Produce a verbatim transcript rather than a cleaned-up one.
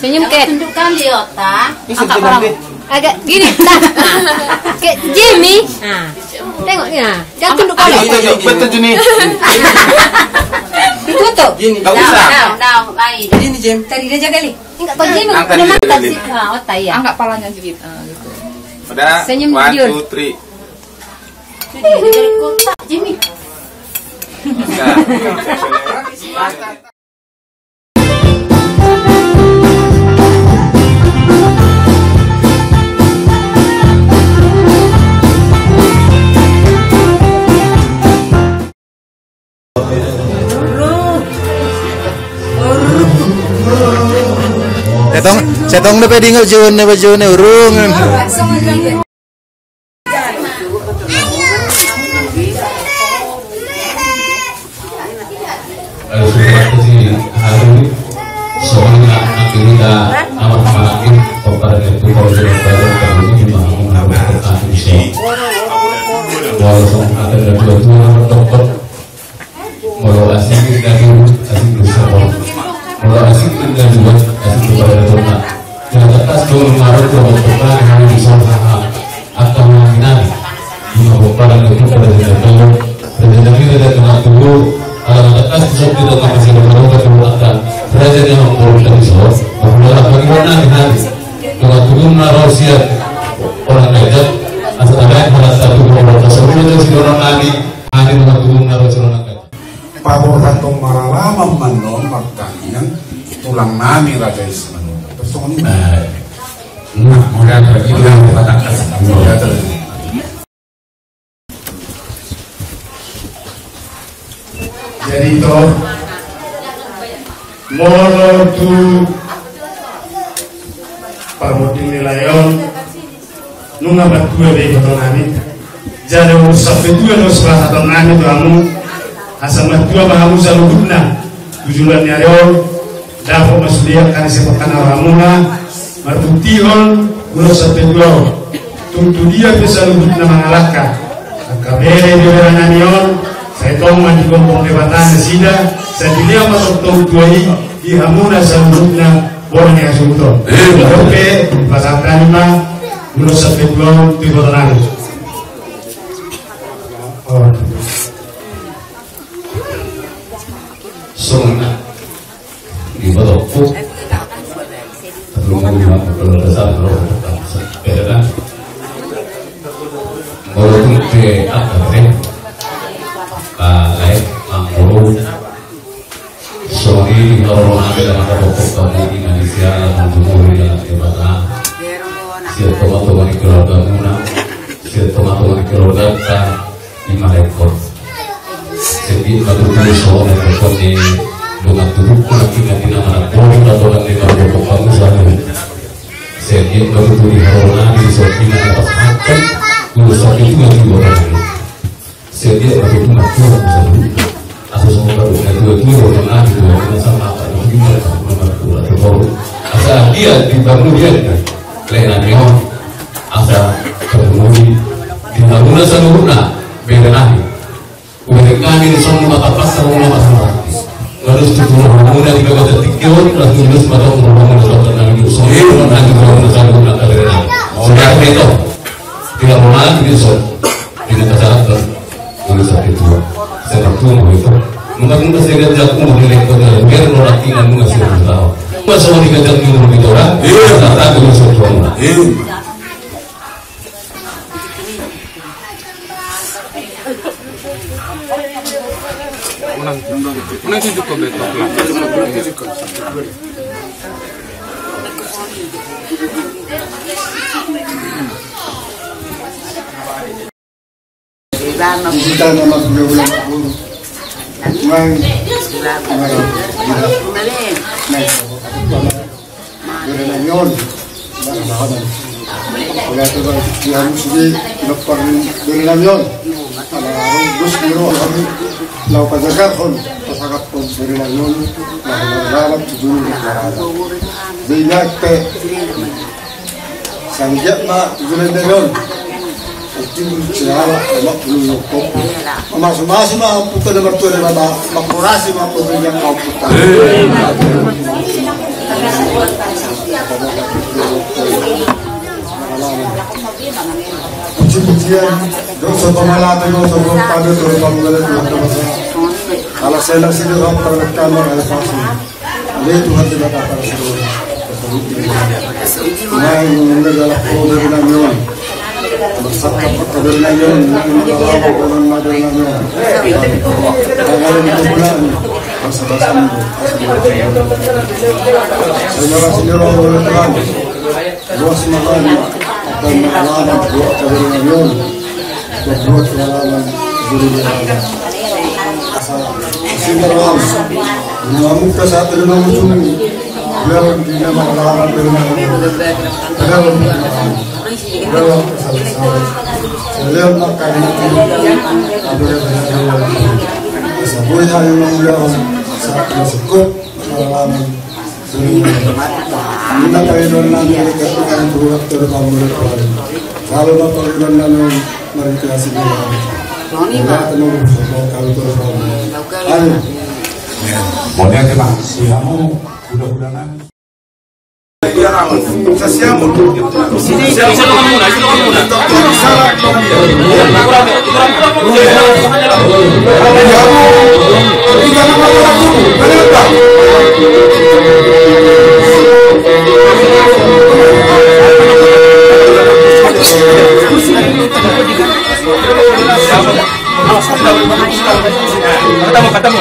Senyum, Ket. Tundukkan dia, Ota. Angkat palang. Agak gini, tak. Kayak Jimmy. Nah. Tengok, ya. Jangan tunduk kali. Ayo, ayo, ayo, betul, Jimmy. Ditutup. Gini, nggak usah. Down, down, down, lain. Gini, Jim. Tadi dia jaga, Li. Enggak, kau Jimmy. Angkat udah dia, mantap dia. Sih. Ah, Ota, iya. Angkat palanya sedikit. Ah, gitu. Udah. Senyum, one, two, three. Sudah, dia dari kota, Jimmy. Udah. Setong, setong dope diingot jone, jone urung. Ayo, sudah pasti hari soalnya akhirnya amat makin kepada itu kalau sudah baru terjadi di mana pun harus tetap bisa. Walau sama ada dua-dua dokter. Molo asing na dulu, asing do sabon. Molo asing na dua, asing do pada tona. Jala tangkas do marot do bertani hami di saha-saha. Angka hami nami. Ima bomparan do tu pada jendela tolu. Pada jendela tolu. Ala tangkas tu sabtu do kami sila marot do angka. Raja ni hampir dari sahur. Bahwa bagi nami hami. Tengah turun marot siap. Orang gajah. Asa tabaik pada satu orang kasar. Orang kasar nami. Hami tengah turun marot siap orang gajah. Paborhathon maralaman ma annon martangiang tulang nami Raja i Simanjuntak. Terus songon i ma. Nah, mudah bagi tulang patangkas. Jadi to, molo tu parbonding ni lae on, nunga matua be iboto nami. Jala ulos sampe tua do sipasahaton nami tu hamu. Asa matua ma hamu saluhutna tu joloan ni ari on. Dapot ma sude angka na sipasahaton hamuna. Marbuktihon ulos sampe tua on. Tung tu dia pe saluhutna mangalangka angka bere ni bere nami on. Sai tong ma digompong Debata nasida. Sai dilehon ma tongtong tua i di hamuna saluhutna. Bona ni hasuhuton. Dope pasahat nami ma ulos sampe tua on tu iboto nami. Songon na di iboto ku. Tapi mau di mana kalau dasar kalau tetap sepeda. Kalau tu ke apa deh? Ah, lain, ah, kalau Songon i di haroro nami, di haroro nami, di Indonesia, di Indonesia. Siap tonga-tonga ni keluargamuna, siap tonga-tonga ni keluargata, ima rekor. Siap i ma tutu songon rekor ni dongan tubuhku, nanti, nanti nama anak buah, kita orang ni, anak buah kamu selalu. Siap i ma tutu di haroro nami, siap i ma dapat hakkan, ulos sakit itu nanti buat orang lain. Siap i ma tutu matua saluhutna. Asa songon na tua-tua do nang di tua-tua sama apa do hita na matua tu toru. Asa dia di bangun dia na lehon nami on. Asa terpenuhi di hamuna saluhutna bere nami. Udah kami di sono mata pasar mata pasar. Harus tutu hamuna di kota tinggi on, harus tutu mata hamuna di kota nami di sono. Ini nanti hamuna saluhutna bere nami. Sudah itu. Tidak mau lagi di sono. Tidak tersalah. Ulos sampe tua. Sampe tua begitu. Mungkin mungkin saya lihat jago mau direktur dari biar lo lagi nggak mau ngasih tahu. Masa mau dikajak di rumah itu orang? Iya. Nggak tahu ulos sampe tua. Iya. Unang, unang tunjuk ke betok lah. Di hita na marhula-hula. Nang. Nang. Bere nami on. Marhahaban. Oleh tu bang dia musuh di lepas bere nami on. Ala terus di roha kami. Lau pajagar on. Pasakat on bere nami on. Marhahaban tu dulu. Jadi nak pe. Sanggiat ma tu joloan ni ari on. Tinggi siala ma pulu loko. Mamasu-masu ma amputan ma tu ma ma kurasi ma pulu yang kau putar. Dosa pamalato, dosa pamalato, dosa pamalato. Ala sela sini roh terdekat mor ala pasi. Ale Tuhan Debata para sidua. Nai mengenai dalam kau dari namion. Bersakap kau dari namion, nai mengenai dalam kau dari namion. Tangan di bulan, masa-masa minggu. Terima kasih, ya Allah, Tuhan. Ruas ma hami, dan mangalaman buat kaberian, berbuat pengalaman guru pengalaman. Asal, sehingga ruas, mengamuk ke saat terima musuh, biar dia mangalaman pengalaman. Dalam kesalahan, selain makan itu, apa yang terjadi? Asal boleh hal yang mengulang, saat masuk pengalaman. Ninna pangidoan nami, Tuhan, Tuhan, Tuhan, Tuhan. Selalu ma pangidoan nami, mari kita sini. Amin. Mauliate ma di hamu, hula-hula nami. Ketemu, ketemu.